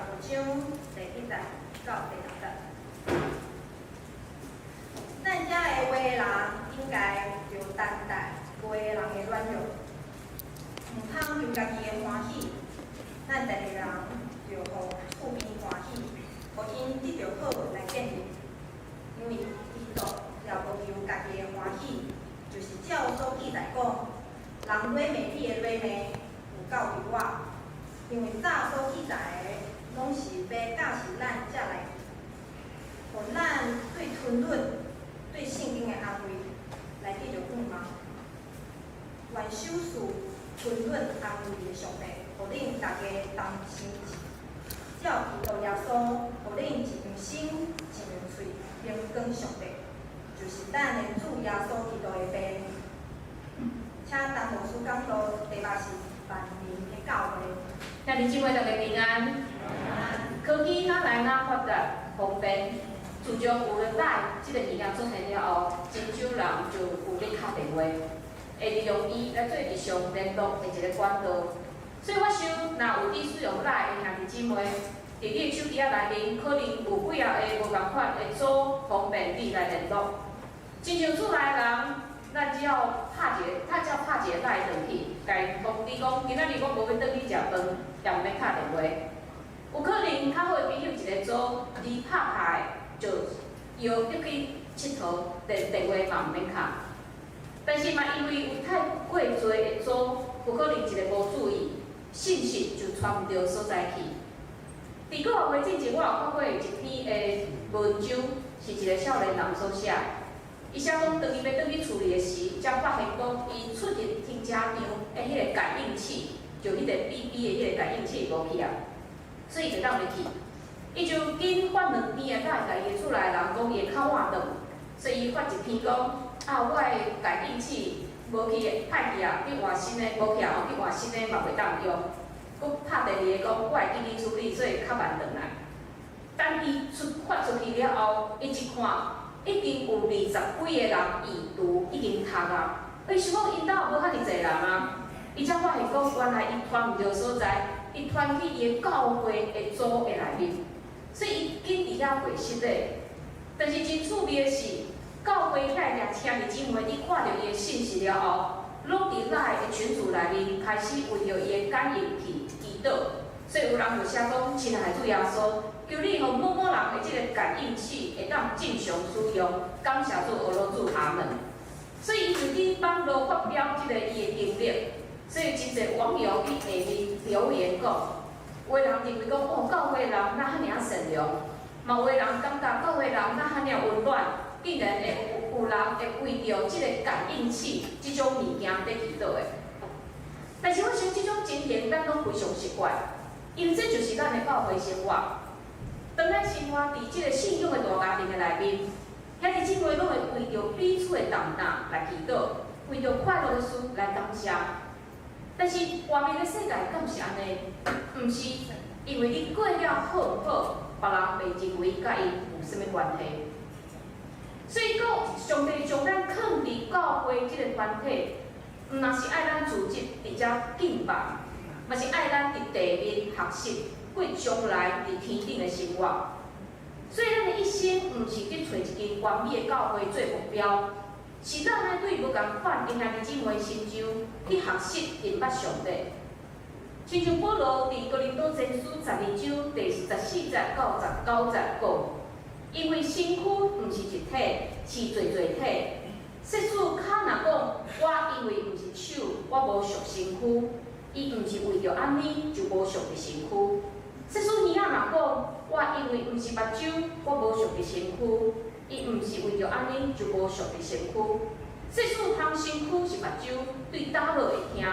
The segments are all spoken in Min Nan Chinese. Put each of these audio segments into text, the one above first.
15章第一節到第六節。咱遮的有的人應該著擔待別人的軟弱，毋通求家己的歡喜。咱逐个人著予厝邊歡喜，予𪜶得著好來建立。因為基督也無求家己的歡喜，就是照所記載講，人辱罵你的辱罵，有到佇我。因為早所記載的，攏是欲教示咱才來記，予咱對吞忍、對聖經的安慰來得著盼望。願賞賜吞忍安慰的上帝，予恁大家同心志，照基督耶穌，予恁一樣心、一樣喙，榮光上帝，就是咱的主耶穌基督的父。請陳牧師講道，題目是萬民的教會。兄弟姊妹大家平安。科技哪來哪發達方便，自從有了 LINE 這個物件出現了後，真少人就有咧敲電話，會利用伊來做日常聯絡的一個管道。所以我想，若有佇使用 LINE 的兄弟姊妹，佇你的手機仔內面，可能有幾仔个無仝款的組，方便你來聯絡。親像厝內人，咱只要拍一個，他只要拍一個 LINE 轉去，共伊通知講，今仔日我無欲轉去食飯，也毋免敲電話。有可能較好的朋友一个組，你拍開就約入去𨑨迌，連電話嘛毋免敲。但是嘛，因為有太過濟的組，有可能一个無注意，信息就傳毋著所在去。佇幾仔月進前，我有看過一篇的文章，是一个少年人所寫。伊寫講，當伊欲轉去厝裡的時，才發現講，伊出入停車場的彼个感應器，就彼个 BB 的彼个感應器無去啊，所以就當入去。伊就緊發兩篇的來共伊的厝內人講，伊會較晚轉，所以伊發一篇講，啊，我的感應器無去，歹去啊，去換新的無去啊，吼，去換新的嘛袂當用。閣拍第二個講，我會緊去處理，所以較慢轉來。等伊出發出去了後，伊一看，已經有20幾個人已讀，已經讀啊。伊想講，𪜶兜無遐爾濟人啊，伊才發現講，原來伊傳毋著所在，伊傳去伊的教會的組的內面，所以伊緊佇遐過失禮。但是真趣味的是，教會遐個兄弟姊妹，伊看著伊的信息了後，攏佇 LINE 的群組內面開始為著伊的感應器祈禱。所以有人就寫講：親愛的主耶穌，求你予某某人的這个感應器會當正常使用，感謝主，阿羅主阿門。所以伊就佇網路發表這个伊的經歷，所以真濟網友佇下面留言講，有的人認為講，哦，教會人哪遐爾善良，嘛有的人感覺教會人哪遐爾溫暖，竟然會有人會為著這个感應器這種物件佇祈禱的。但是我想這種情形，咱攏非常習慣，因為這就是咱的教會生活。當咱生活佇這个信仰的大家庭的內面，兄弟姊妹攏會為著彼此的重擔來祈禱，為著快樂的事來感謝。但是外面的世界敢是按呢？毋是，因為你過了好毋好，別人袂認為佮伊有啥物關係。所以講，上帝將咱囥佇教會這个團體，毋若是愛咱組織佇遮敬拜，嘛是愛咱佇地面學習過將來佇天頂的生活。所以，咱的一生毋是去揣一間完美的教會做目標，是咱愛對無仝款的兄弟姊妹身上去學習認捌上帝。親像保羅佇哥林多前書12章第14節到19節講，因為身軀毋是一體，是濟濟體。設使跤若講，我因為毋是手，我無屬身軀，伊毋是為著按呢就無屬佇身軀。設使耳仔若講，我因為毋是目睭，我無屬佇身軀，伊毋是為著按呢就無屬佇身軀。設使通身軀是目睭，對佗落會聽？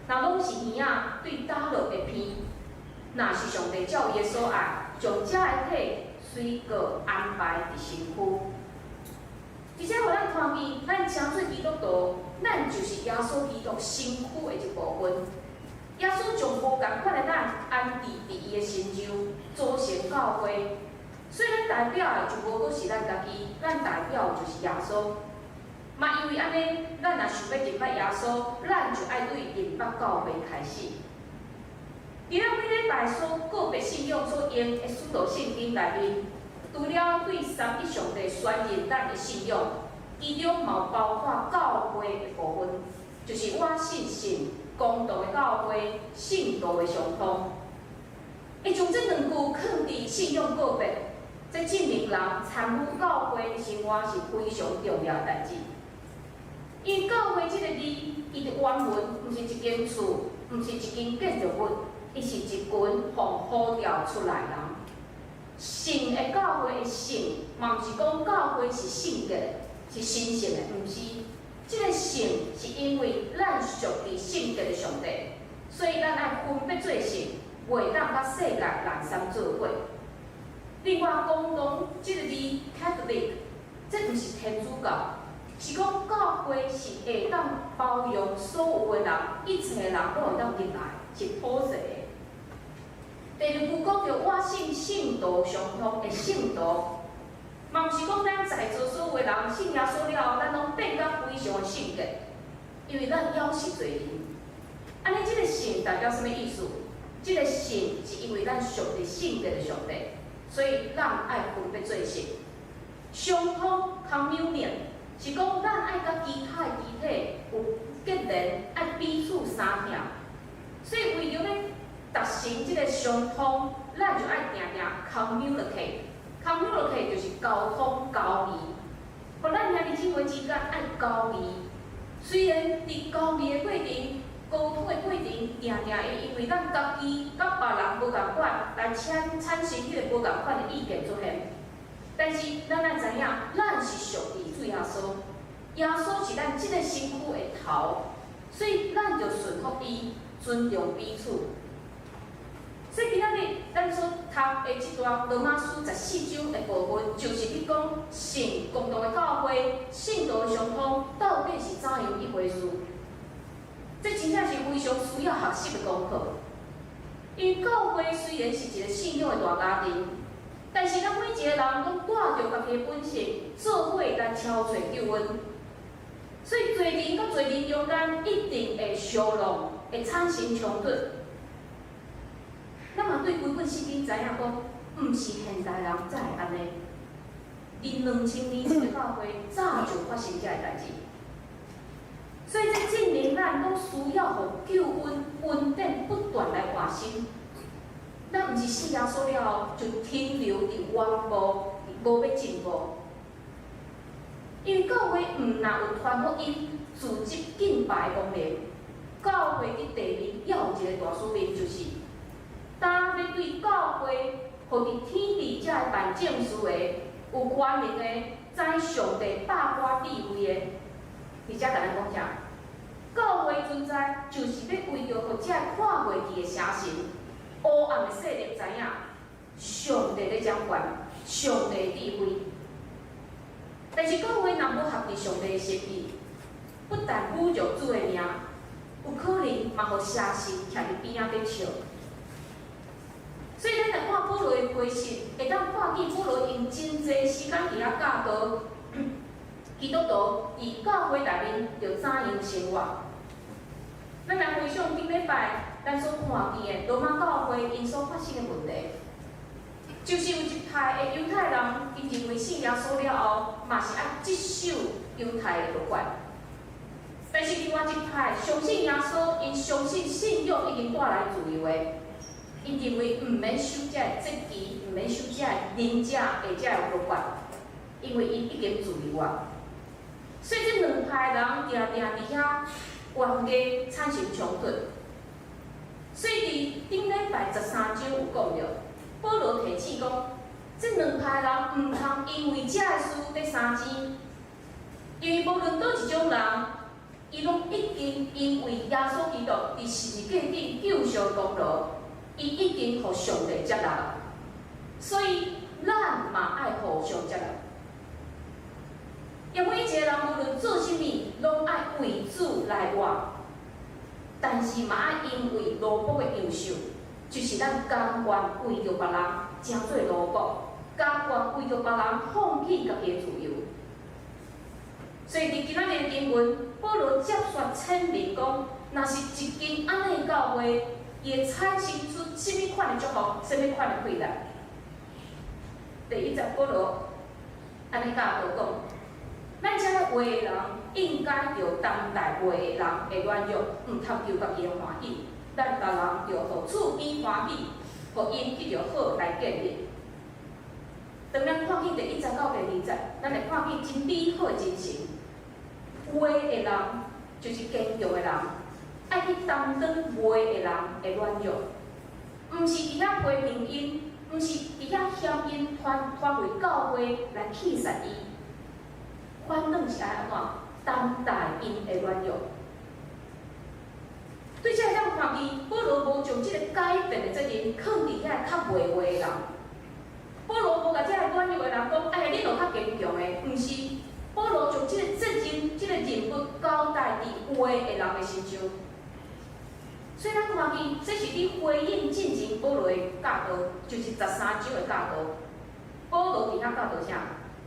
若攏是耳仔，對佗落會鼻？若是上帝照伊的所愛，將這个體隨個安排佇身軀。而且予咱看見，咱成做基督徒，咱就是耶穌基督身軀的一部分。耶穌將無仝款的咱安置佇伊的身上，組成教會。所以咱代表的就無閣是咱家己，咱代表的就是耶穌。嘛因為按呢，咱若想欲認捌耶穌，咱就愛對認捌教會開始。佇咱每禮拜代所告別信仰所用的使徒信經內面，除了對三一上帝宣認咱的信仰，其中嘛有包括教會的部分，就是我信神公同的教會、聖徒的相通。會將這兩句囥佇信仰告別，這證明人參與教會的生活是非常重要的代誌。因為教會這個字，伊的原文毋是一間厝，毋是一間建築物，伊是一群予呼召出來的人。聖的教會的聖，嘛毋是講教會是聖潔的，是神聖的，毋是。這個聖是因為咱屬佇聖潔的上帝，所以咱愛分別做聖，袂當佮世界濫訕做伙。另外，公同這個字 Catholic，這毋是天主教，是講教會是會當包容所有的人，一切人攏會當入來，是普世的。第二句講著我信聖徒相通的聖徒，嘛毋是講咱在座所有的人信耶穌了後，咱攏變甲非常的聖潔，因為咱猶是罪人。按呢，這個聖代表啥物意思？這個聖是因為咱屬佇聖潔的上帝，所以咱愛分別做聖。相通 communion 是講咱愛佮其他的肢體有結連，愛彼此相疼。所以為著欲達成這個相通，咱就愛定定 communicate。communicate 就是溝通交誼，予咱兄弟姊妹之間愛交誼。雖然佇交誼的過程、溝通的過程，定定會因為咱家己佮別人無仝款，來產生彼個無仝款的意見出現。但是咱愛知影，咱是屬佇主耶穌，耶穌是咱這個身軀的頭，所以咱就順服伊，尊重彼此。所以今仔日咱所讀的這段羅馬書14章的部分，就是佇講聖公同的教會、聖徒的相通到底是怎樣一回事。這真正是非常需要學習的功課。因為教會雖然是一個信仰的大家庭，但是咱每一個人攏帶著家己的本性，做伙來超揣救恩。所以罪人佮罪人中間一定會相撞，會產生衝突。咱嘛對規本聖經知影講，毋是現代人才會按呢。佇2000年前的教會早就發生這个代誌。所以這證明咱攏需要予救恩恩典不斷來換新。咱毋是信耶穌了後就停留佇原步，無欲進步。因為教會毋若有傳福音、組織敬拜的功能，教會佇地面猶有一個大使命，就是當欲對教會予佇天地遮的辦正事的、有權能的、知上帝百般智慧的，而且共咱講啥？教會存在就是欲為著予這看袂見的邪神、黑暗的勢力知影，上帝咧掌權，上帝的智慧。但是教會若無合佇上帝的心意，不但侮辱主的名，有可能嘛予邪神徛佇邊仔咧笑。所以咱來看保羅的批信，會當看見保羅用真濟時間佇遐教導基督徒佇教會內面著怎樣生活。咱來回想頂禮拜咱所看見的羅馬教會𪜶所發生的問題，就是有一派的猶太人，𪜶認為信耶穌了後，嘛是愛執守猶太的律法。但是另外一派相信耶穌，𪜶相信信仰已經帶來自由的，𪜶認為毋免守這个節期，毋免守這个靈者的這个律法，因為𪜶已經自由啊。所以這兩派人定定佇遐冤家產生衝突。所以佇頂禮拜13章有講著，保羅提醒講，這兩派人毋通因為這个事咧相爭，因為無論佗一種人，伊攏已經因為耶穌基督佇十字架頂救贖功勞，伊已經予上帝接納，所以咱嘛愛互相接納。因每一個人無論做啥物，攏愛為主來活，但是嘛愛因為奴僕的樣式，就是咱甘願為著別人成做奴僕，甘願為著別人放棄家己的自由。所以佇今仔日的經文，保羅接續闡明講，若是一間按呢的教會，伊會產生出啥物款的祝福，啥物款的氣力？第一節保羅按呢教導講，咱遮个有的人應該著擔待袂的人的軟弱，毋通求家己的歡喜。咱逐人著予厝邊歡喜，予𪜶得著好來建立。當咱看見第一節到第二節，咱會看見真美好的精神。有的人就是堅強的人，愛去擔當袂的人的軟弱，毋是佇遐批評𪜶，毋是佇遐嫌𪜶拖拖累教會來氣殺伊，反轉是愛按怎擔待𪜶的軟弱。對這咱看見，保羅無將這個改變的責任囥佇遐較袂話的人。保羅無共這个軟弱的人講，哎，你著較堅強的，毋是。保羅將這個責任、這個任務交代佇有的人的身上。所以咱看見，這是佇回應進前保羅的教導，就是13章的教導。保羅佇遐教導啥？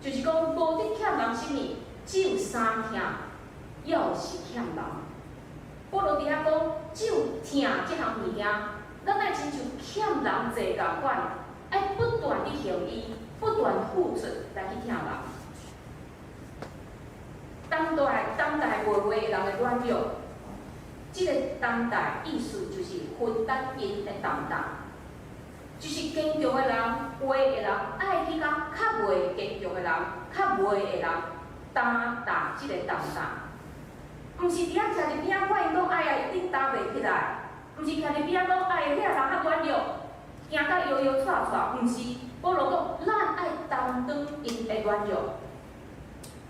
就是講無得欠人啥物，只有三疼，猶是欠人。保羅佇遐講，只有疼這項物件，咱愛親像欠人債仝款，愛不斷佇行醫，不斷付出來去疼人。擔待擔待袂話的人的軟弱，這個擔待意思就是分擔𪜶的重擔，就是堅強的人、有的人愛去共較袂堅強的人、較袂的人擔擔這個重擔。毋是佇遐徛佇邊仔看𪜶講，哎呀，一定擔袂起來。毋是徛佇邊仔講，哎呀，遐人較軟弱，驚甲搖搖掣掣。毋是，保羅講，咱愛擔當𪜶的軟弱。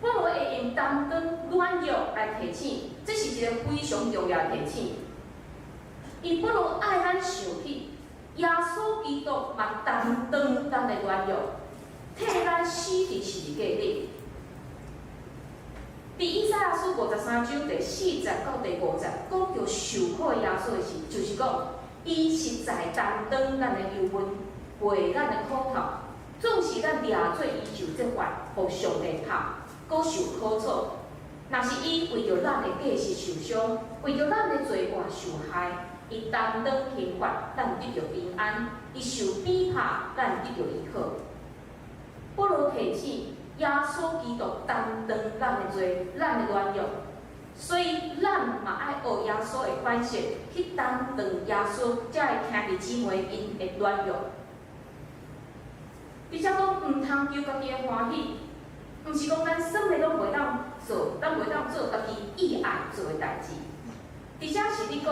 保羅會用擔當軟弱來提醒，這是一個非常重要的提醒。因保羅愛咱想起，耶穌基督嘛擔當咱的軟弱，替咱死佇十字架頂。佇以賽亞書53章第4節到第5節，講著受苦的耶穌的時，就是講，伊實在擔當咱的憂悶，背咱的苦痛，總是咱掠做伊受責罰，予上帝拍，閣受苦楚。若是伊為著咱的過失受傷，為著咱的罪惡受害，伊擔當刑罰，咱得著平安；伊受鞭拍，咱得著醫好。保羅提醒，耶穌基督擔當咱的罪，咱的軟弱，所以咱嘛愛學耶穌的款式去擔當耶穌遮个兄弟姊妹𪜶的軟弱。而且講毋通求家己的歡喜，毋是講咱啥物攏袂當做，咱袂當做家己意愛做的代誌。而且是咧講，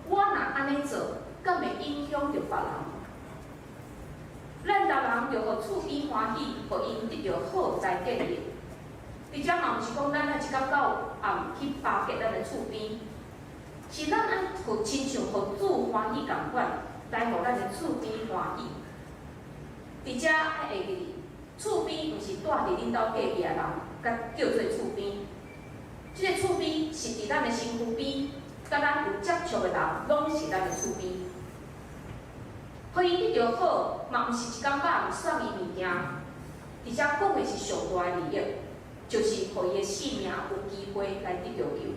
我若按呢做，敢會影響著別人？咱逐人著予厝邊歡喜，予𪜶得著好來建立。而且嘛毋是講咱愛一工到暗去巴結咱的厝邊，是咱愛予親像予主歡喜仝款，來予咱的厝邊歡喜。佇遮愛會記得，厝邊毋是住佇恁兜隔壁的人，才叫做厝邊。這个厝邊是佇咱的身軀邊，佮咱有接觸的人，攏是咱的厝邊。予伊得著好，嘛毋是一工到暗送伊物件，而且講的是上大的利益，就是予伊的性命有機會來得著救。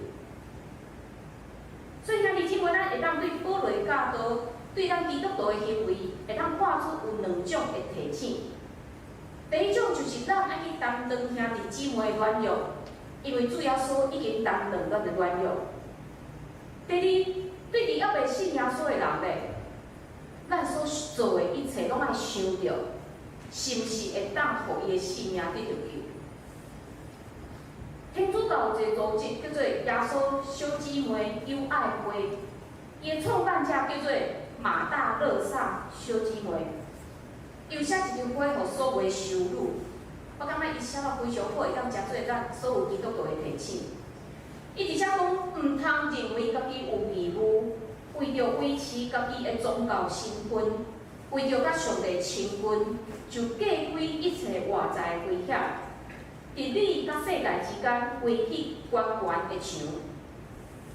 所以兄弟姊妹，咱會當對保羅的教導，對咱基督徒的行為，會當看出有兩種的提醒。第一種就是咱愛去擔當兄弟姊妹的軟弱，因為主耶穌已經擔當咱的軟弱。第二，對佇猶未信耶穌的人咧，咱所做的一切攏愛想著，是毋是會當予伊的性命得著救？天主教有一個組織叫做耶穌小姊妹友愛會，伊的創辦者叫做馬大樂薩小姊妹，伊有寫一張批予所有的修女，我感覺伊寫得非常好，會當誠做咱所有基督徒的提醒。伊佇遮講，毋通認為家己有義務，為著維持家己的宗教身份，為著佮上帝親近，就隔開一切外在的危險，佇你佮世界之間圍起懸懸的牆，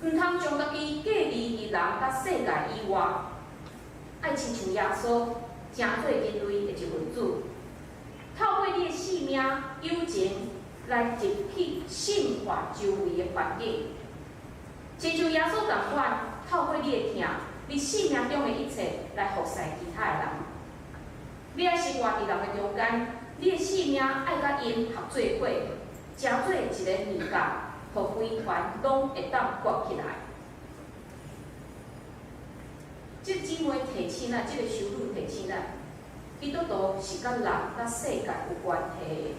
毋通將家己隔離佇人佮世界以外，愛親像耶穌，成做人類的一份子，透過你的性命、友情來入去聖化周圍的環境，親像耶穌仝款，透過你的疼，你生命中的一切來服侍其他的人。你愛生活佇人的中間，你的生命愛佮𪜶合做伙，成做一个麵鉸，予規團攏會當割起來。這個姊妹提醒咱，這個修女提醒咱，基督徒是佮人佮世界有關係的，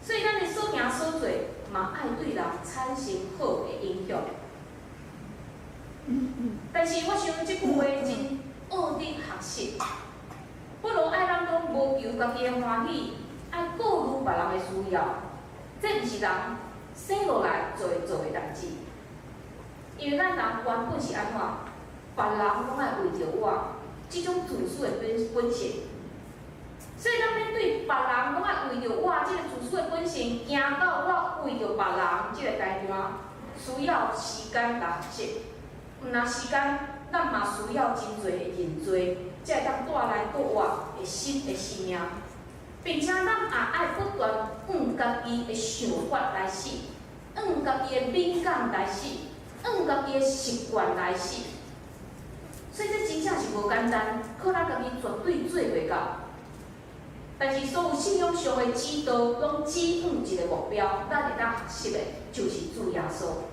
所以咱的所行所做嘛愛對人產生好的影響。但是我想這句話真奧得學習，保羅愛咱講無求家己的歡喜，愛顧慮別人的需要，這毋是人生落來就會做的代誌，因為咱人原本是按怎？別人攏愛為著我，這種自私的本性。所以咱欲對別人攏愛為著我這个自私的本性，行到我為著別人這个階段，需要時間來學習。毋若時間，咱嘛需要真濟的認罪，才會當帶來閣活的新的生命。並且咱也愛不斷按家己的想法來死，按家己的敏感來死，按家己的習慣來死。所以這真正是無簡單，靠咱家己絕對做袂到。但是所有信仰上的指導，攏指向一個目標，咱會當學習的，就是主耶穌。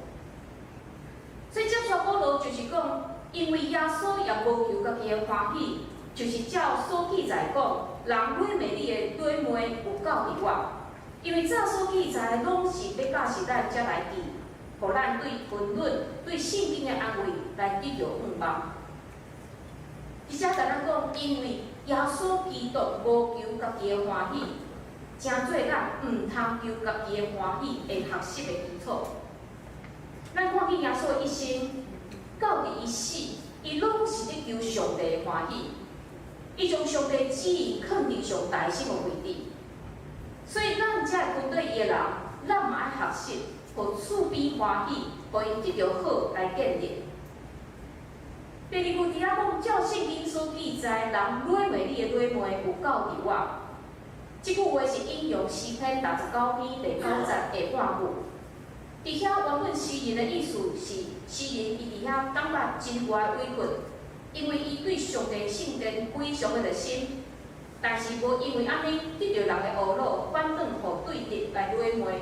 所以接續保羅就是講，因為耶穌也無求家己的歡喜，就是照所記載講，人禮物你的禮物有夠佇我。因為早所記載攏是欲教示咱才來記，予咱對吞忍、對聖經的安慰來得著盼望。而且共咱講，因為耶穌基督無求家己的歡喜，成做咱毋通求家己的歡喜的學習的基礎。咱看見耶穌一生到佇伊死，伊攏是咧求上帝的歡喜，伊將上帝旨意囥佇上大心的位置。所以咱這个跟隨伊的人，咱嘛愛學習，予厝邊歡喜，予𪜶得著好來建立。第二句佇遐講，照聖經所記載，人禮物你的禮物有夠佇我。這句話是引用詩篇69篇第九節下半句。佇遐原本詩人的意思是，詩人伊佇遐感覺真大的委屈，因為伊對上帝聖殿非常的熱心，但是無因為按呢得著人的呵咾，反轉予對敵來辱罵。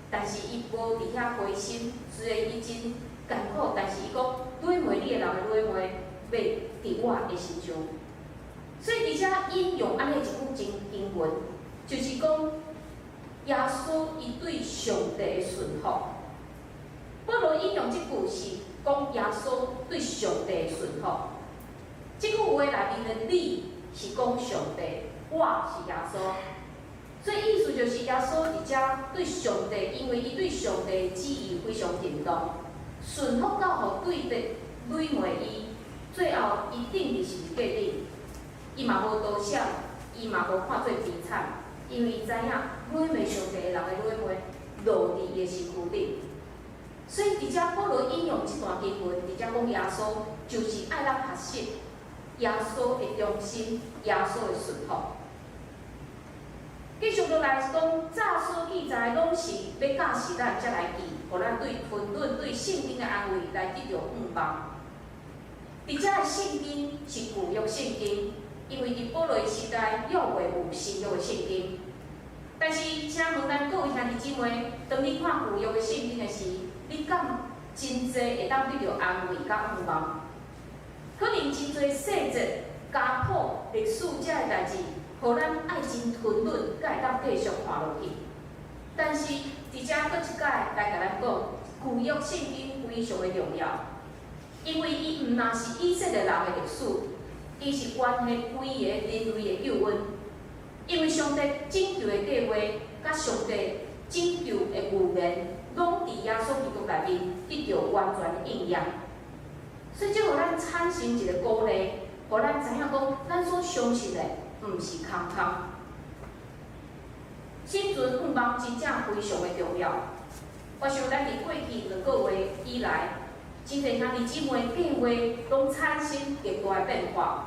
但是伊無佇遐灰心，雖然伊真艱苦，但是伊講辱罵你的人的辱罵，欲佇我的身上。所以佇遮引用按呢一句經經文，就是講耶穌伊對上帝的順服。保羅引用這句是講耶穌對上帝的順服。這句話內面的你是講上帝，我是耶穌。所以意思就是耶穌佇遮對上帝，因為伊對上帝的旨意非常認同，順服到予對敵辱罵伊，最後伊釘佇十字架頂，伊嘛無多想，伊嘛無看做悲慘，因為伊知影辱罵上帝的人的辱罵落佇伊的身軀頂。所以佇遮保羅引用這段經文，佇遮講耶穌就是愛咱學習耶穌的忠心，耶穌的順服。繼續落來是講，早所記載攏是欲教示咱才來記，予咱對吞忍、對聖經的安慰來得著盼望。佇遮的聖經是舊約聖經，因為佇保羅的時代，猶未有新約的聖經。但是，請問咱各位兄弟姊妹，當你看舊約的聖經的時，你敢真濟會當得著安慰佮盼望？可能真濟細節、家譜、歷史遮的代誌，予咱愛真吞忍，才會當繼續看落去。但是，佇遮閣一擺來共咱講，舊約聖經非常的重要，因為伊毋但是以色列人的歷史，伊是關係規个人類的救恩。因為上帝拯救的計劃，佮上帝拯救的預言，攏佇耶穌基督內面得著完全的應驗。所以，這予咱產生一個鼓勵，予咱知影講，咱所相信的毋是空空。心存盼望真正非常的重要。我想咱佇過去兩個月以來，真濟兄弟姊妹計劃攏產生極大的變化。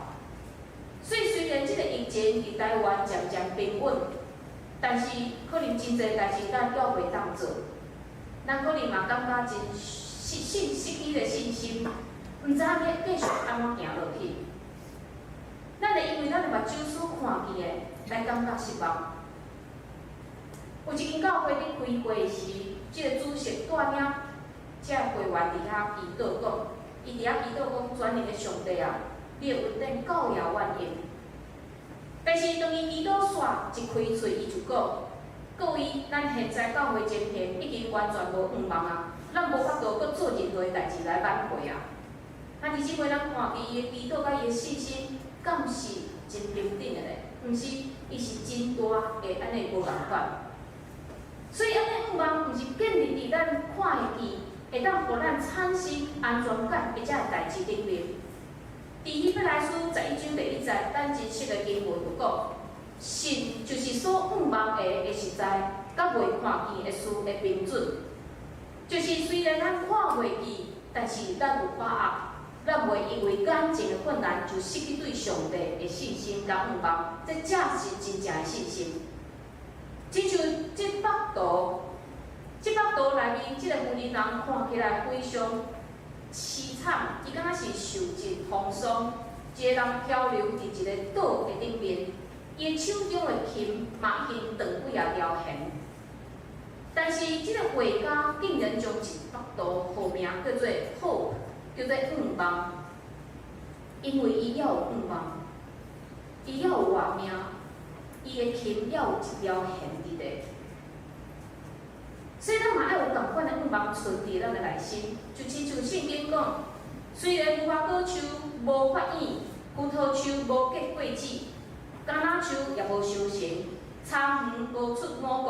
所以雖然這個疫情佇台灣漸漸平穩，但是可能真濟代誌咱猶袂當做，咱可能嘛感覺真失信失去的信心，毋知影欲繼續按怎行落去。咱會因為咱的目睭所看見的來感覺失望。有一間教會佇開會時，這个主席帶領這个會員佇遐祈禱講，伊佇遐祈禱講，全能的上帝啊，你的恩典夠了阮用。但是當伊祈禱煞一開喙，伊就講：各位，咱現在教會情形已經完全無盼望啊，咱無法度閣做任何的代誌來挽回啊。啊，弟兄姊妹，咱看見伊的祈禱佮伊的信心，敢是真平等的咧？毋是，伊是真大的按呢無仝款。所以按呢盼望，毋是建立佇咱看會見，會當予咱產生安全感的這个代誌頂面。佇希伯來書11章第1節，咱真熟的經文有講，信就是所盼望的實在，佮未看見的事的憑準。就是雖然咱看袂見，但是咱有把握，咱袂因為眼前的困難就失去對上帝的信心佮盼望，這才是真正的信心。親像這幅圖，這幅圖內面這个婦人看起來非常淒慘，伊敢若是受盡風霜，一个人漂流佇一個島的頂面，伊的手中的琴嘛已經斷幾仔條弦。但是這个畫家竟然將一幅圖號名叫做 Hope，叫做盼望，因為伊猶有盼望，伊猶有活命，伊的琴猶有一條弦佇咧。所以咱嘛愛有仝款的盼望存佇咱的內心，就親像聖經講，雖然無花果樹無發莖，葡萄樹無結果子，橄欖樹也無收成，田園無出五穀，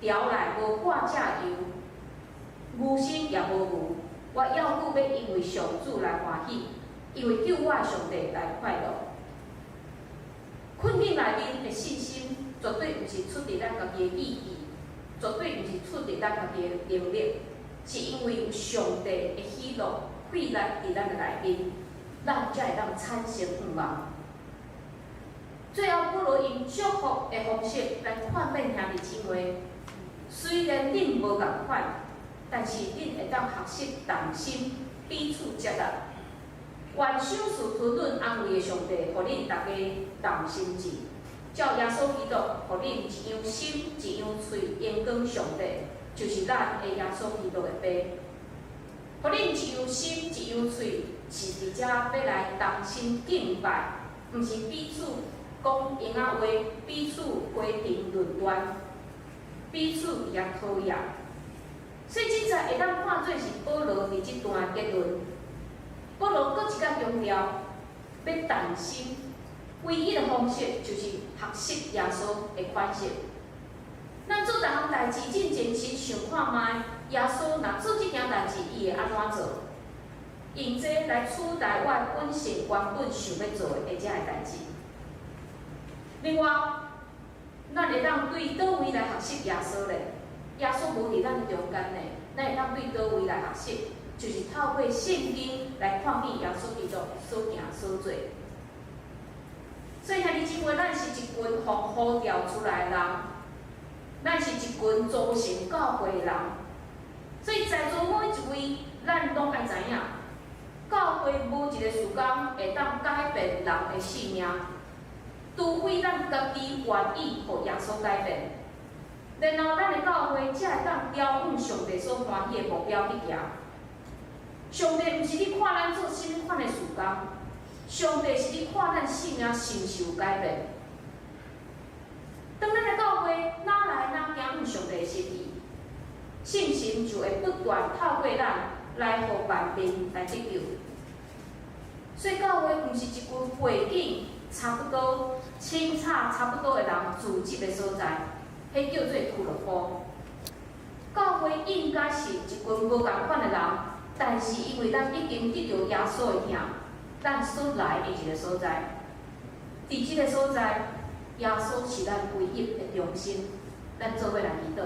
牢內無掛蔗油，牛身也無牛，我猶閣欲因為上主來歡喜，因為救我的上帝來快樂。困境內面的信心，絕對毋是出佇咱家己的意志，絕對毋是出佇咱家己的能力，是因為有上帝的喜樂氣力佇咱的內面，咱才會當產生盼望。最後，保羅用祝福的方式來勸勉兄弟姊妹：雖然恁無仝款，但是恁會當學習同心，彼此接納。願賞賜吞忍安慰的上帝，予恁逐家同心志，照耶穌基督，予恁一樣心、一樣喙，榮光上帝，就是咱的耶穌基督的父。予恁一樣心、一樣喙，是佇遮欲來同心敬拜，毋是彼此講閒仔話，彼此批評論斷，彼此佇遐討厭。所以這節會當看做是保羅佇這段的結論。保羅閣一擺強調，欲同心，唯一的方式就是學習耶穌的款式。咱做逐項代誌進前，先想看覓，耶穌若做這件代誌，伊會按怎做？用這來取代我的本性原本想欲做的這个代誌。另外，咱會當對佗位來學習耶穌咧？耶穌無佇咱中間呢，咱會當對佗位來學習？就是透過聖經來看見耶穌基督所行所做。所以兄弟姊妹，咱是一群予呼召出來的人，咱是一群組成教會的人。所以在座每一位，咱攏愛知影，教會無一个事工會當改變人的性命，除非咱家己願意予耶穌改變，然後咱的教會才會當朝向上帝所歡喜的目標去行。上帝毋是咧看咱做啥物款的事工，上帝是咧看咱性命是毋是有改變。當咱的教會愈來愈行向上帝的心意，信心就會不斷透過咱來予萬民來得救。所以教會毋是一群背景差不多、穿插差不多的人聚集的所在，彼叫做俱樂部。教會應該是一群無仝款的人，但是因為咱已經得著耶穌的疼，咱所來的一个所在。佇這个所在，耶穌是咱唯一的中心。咱做伙來祈禱。